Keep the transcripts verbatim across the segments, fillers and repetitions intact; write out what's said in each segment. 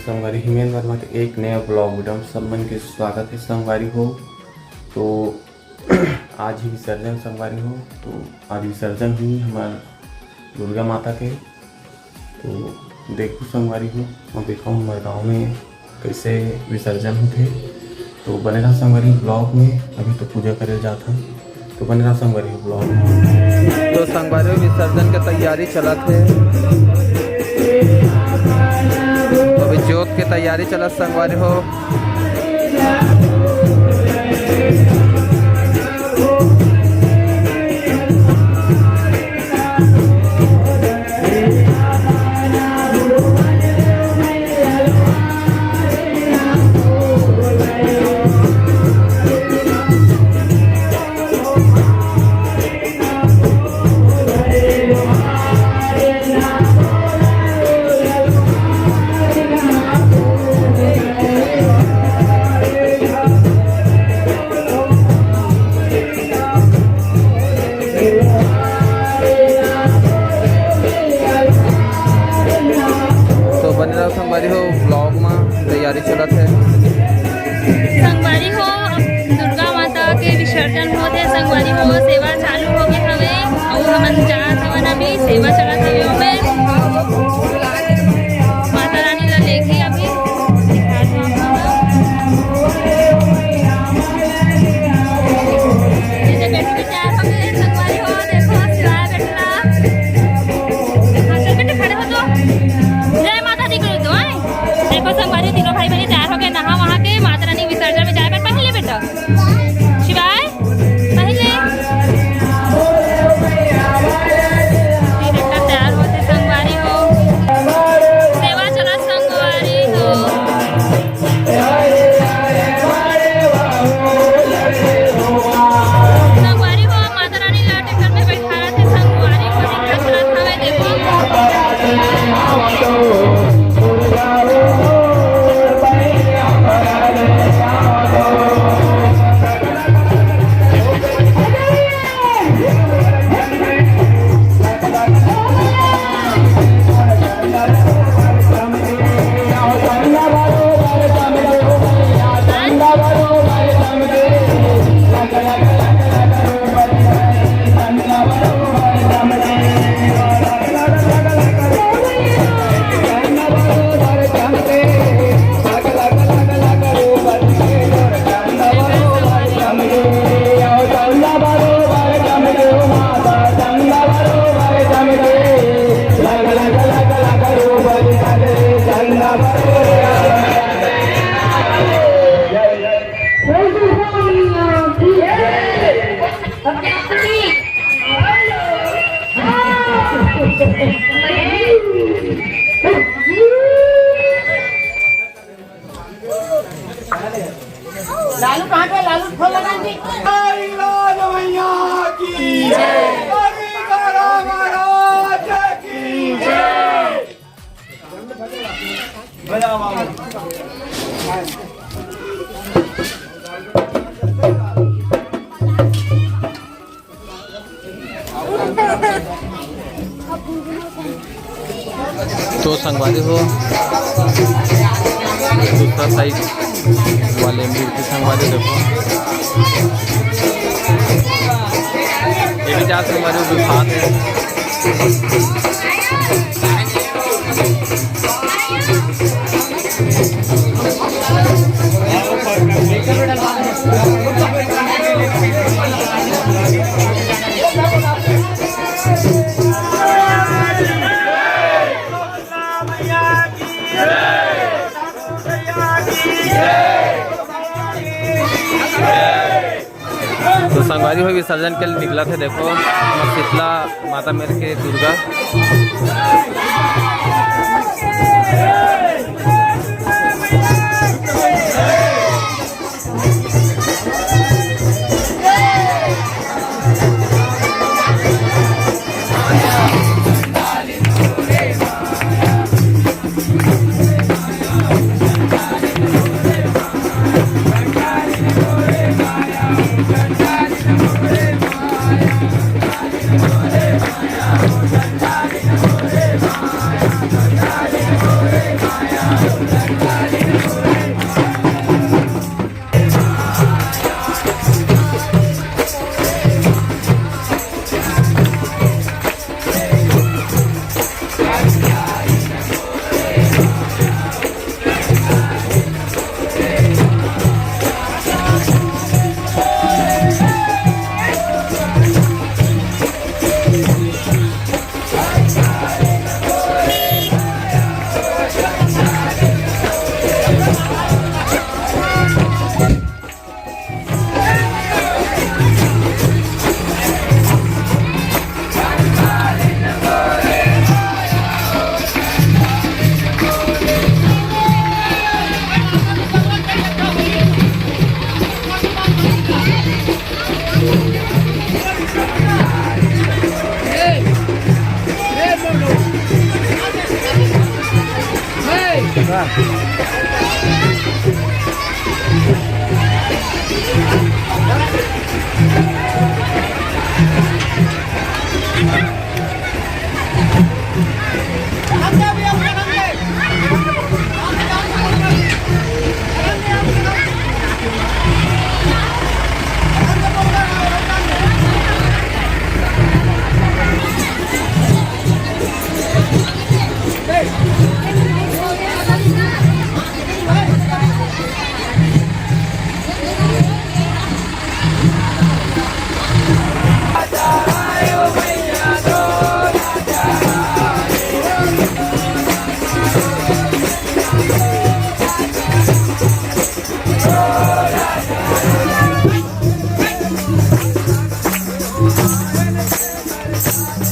संगवारी हिमेन वर्मा के एक नया ब्लॉग वीडियो में सब मन के स्वागत है संगवारी हो। तो आज ही विसर्जन संगवारी हो, तो आज विसर्जन हुई हमार दुर्गा माता के। तो देखो संगवारी हो, मैं दिखाऊँ हमारे गाँव में कैसे विसर्जन होते। तो बने रहा संगवारी ब्लॉग में। अभी तो पूजा करे जात हन, तो बने रहा संगवारी ब्लॉग में। तो संगवारी हो, विसर्जन के तैयारी चलत है। अभी जोत के तैयारी चलत संगवारी हो। तो बने रहो संगवारी हो, ब्लॉग में तैयारी चलत है। संगवारी हो, अब दुर्गा माता के विसर्जन होत है। संगवारी हो, सेवा चालू हो गए हवे, अउ हमन जात हवन अभी, सेवा चलत हवे ओमे। माता रानी ला लेके अभी जैसे कैसे तैयार हो गए संगवारी हो, देखो, सिवाय बैठला। हाँ, चल बेटे, खड़े हो तो। जय माता दी करो तो, आए। देखो संगवारी, तीनों भाई बहन तैयार हो गए, नहा वहा के माता रानी विसर्जन में जाए बर पहले बेटा। शिवाय, पहले। ये बेटा तैयार होते संगवारी हो। सेवा चला संगवारी हो। संगवारी हो, माता रानी ला ट्रैक्टर में बैठा रहे थे, संगवारी को दिक्कत चलत हवे, देखो। लालू कहाँ पे? लालू फोन लगा जी। राज मैया की जय। कवि महाराज की जय। तो संगवारी हो, दूसरा साइड वाले मूर्ति संगवारी देखो, ये भी चार संगवारी हो, साथ है। तो संगवारी हो, विसर्जन के लिए निकला थे, देखो, शीतला माता मेर के दुर्गा।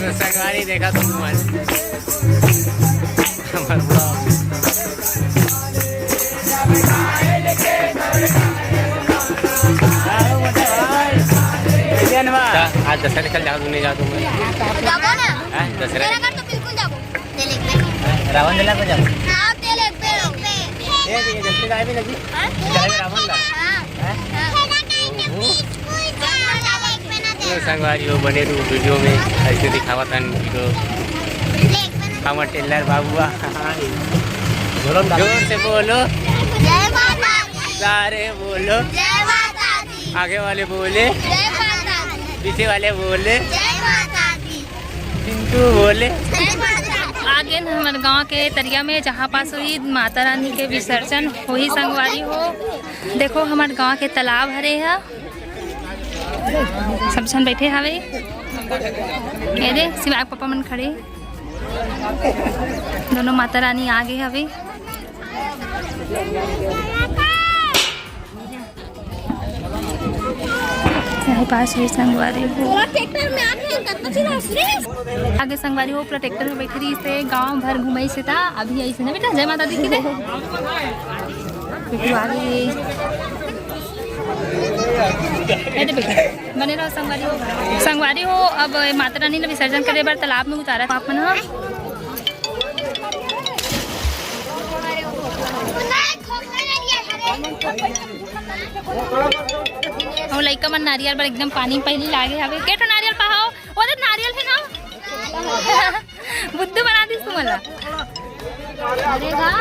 संगवारी देखा तुम मन। हमर vlog। आज दशहरा निकल जाओ, तुम नहीं जाओ, तुम। जाबो ना। हैं? दशहरा। तेरा घर तो बिल्कुल जाबो। तेल एक पे। रावण मेला को जाओ। हाँ, तेल एक पे। ये, ये जल्दी गाय भी लगी। हाँ? गाय रावण ला। हाँ। हाँ। ये संगवारी हो, बने रहू video में, ऐसे दिखावत हन video। हमर टेलर बाबू आ। जोर से बोलो। जय माता दी। सारे बोलो। जय माता दी। आगे वाले बोले। जय माता दी। पीछे वाले बोले। जय माता दी। चिंटू बोले। जय माता दी। आगे न हमर गांव के तरिया में, जहां पास होही माता रानी के विसर्जन होही संगवारी हो। देखो, हमर गांव के तालाब हरे ह, सब झन बैठे हवे। ये दे, शिवाय के पापा मन खड़े, दोनों माता रानी आगे हवे। यही पास ही संगवारी हो। पूरा ट्रैक्टर में आके कतना चला रे। आगे संगवारी हो, पूरा ट्रैक्टर में बैठ रही से गांव भर घुमाई से ता। अभी आई से ना बेटा, जय माता दी की दे। बेटू आ गई। ए दे बेटा, बने रहो संगवारी हो। संगवारी हो, अब माता रानी ने विसर्जन करे बर तालाब में उतारा था अपन ह। अउ लइका मन नारियल बर एकदम पानी पहिली लागे हवे। के ठो नारियल पाहाओ? ओदे नारियल हे ना? बुद्धू बना दिस तुमन ला। अरे वाह।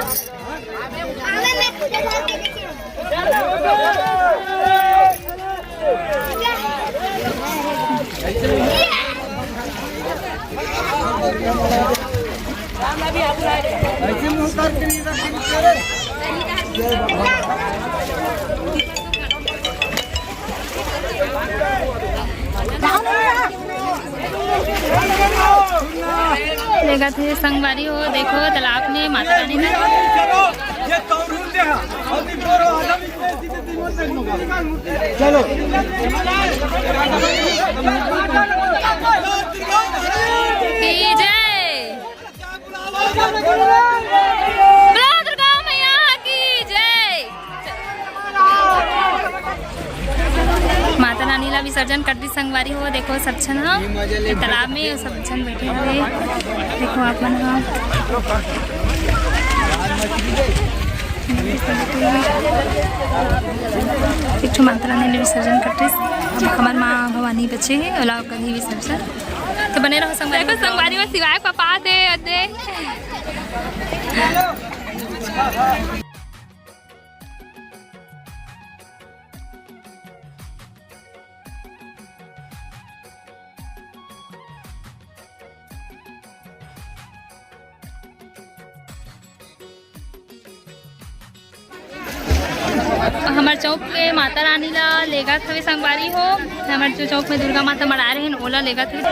ऐसे मुंह करके नहीं रखेंगे तेरे। लेगत हे संगवारी हो, देखो तालाब में माता रानी ना। चलो। की जय। बोलो दुर्गा मैया की जय। माता रानी ला विसर्जन कर दी संगवारी हो। देखो सब झन ह तालाब में, सब झन बैठे हुए। देखो आप मन ह। एक ठो माता रानी ले विसर्जन करतिस। अब हमर माँ भवानी बचे हे, ओला करही विसर्जन। तो बने रहो संगवारी। देखो संगवारी में शिवाय पापा आते, अदे। हमर चौक के माता रानी ला लेगत हवे संगवारी हो। हमर जो चौक में दुर्गा माता मड़ा रहे हैं, ओला लेगत हवे।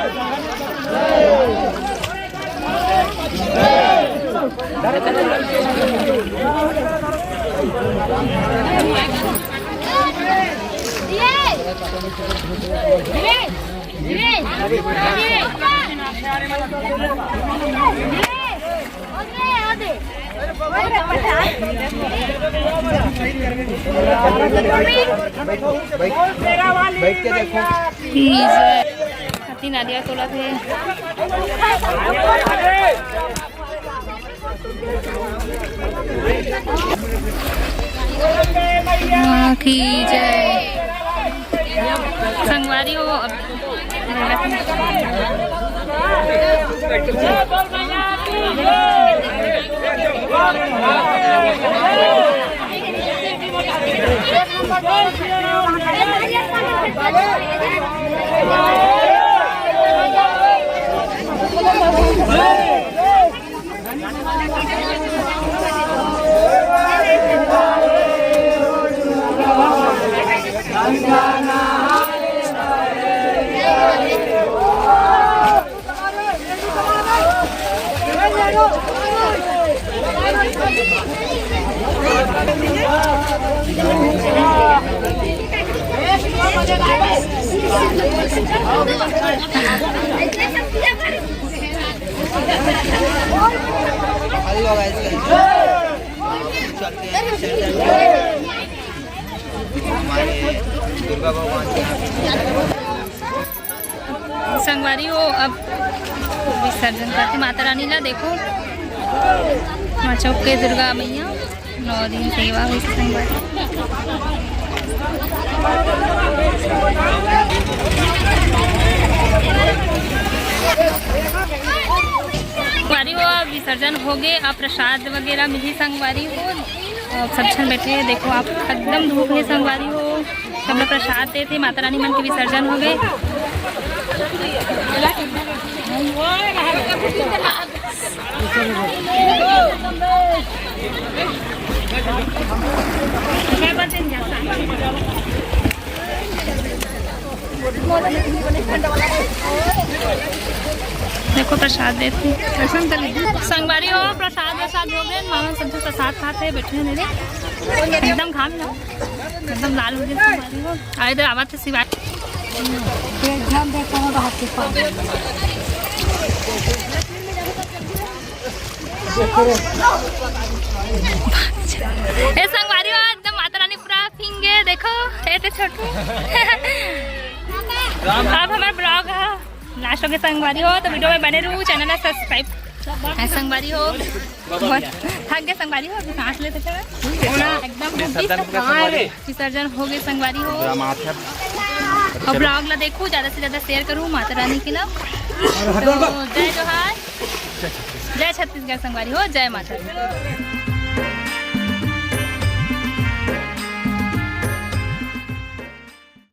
बैठ के देखो। अति नारियल तोलत हे। माँ की जय। संगवारी हो, अब चलते हैं विसर्जन। हमारे दुर्गा भगवान के यहाँ संगवारी हो, अब विसर्जन करके माता रानी ला देखो, माँ चौक के दुर्गा मैया, नौ दिन सेवा हुई संगवारी। संगवारी हो, अब विसर्जन हो गए, अब प्रसाद वगैरह मिली संगवारी हो। अब सब झन बैठे हैं, देखो आप एकदम धूप है संगवारी हो। सब लोग प्रसाद देथे, माता रानी मन के विसर्जन हो गए। देखो प्रसाद देथे संगवारी हो, प्रसाद वरसाद हो गए, मामा सब प्रसाद खाते बैठे हैं। एकदम घाम ना, एकदम लाल हो गए संगवारी हो। आए तो आवाज से सिवाय। ए संगवारी हो, एकदम माता रानी पूरा फिंगे, देखो, ए तो छोटू। अब हमारा ब्लॉग है लास्ट हो गया संगवारी हो, तो वीडियो में बने रहू, चैनल ला सब्सक्राइब। ए संगवारी हो, बहुत थक गए संगवारी हो, अभी सांस लेते थे। एकदम विसर्जन हो गए संगवारी हो। और ब्लॉग ला देखू, ज्यादा से ज्यादा शेयर करू माता रानी के नाम। तो जय जोहार, जय छत्तीसगढ़ संगवारी हो, जय माता दी।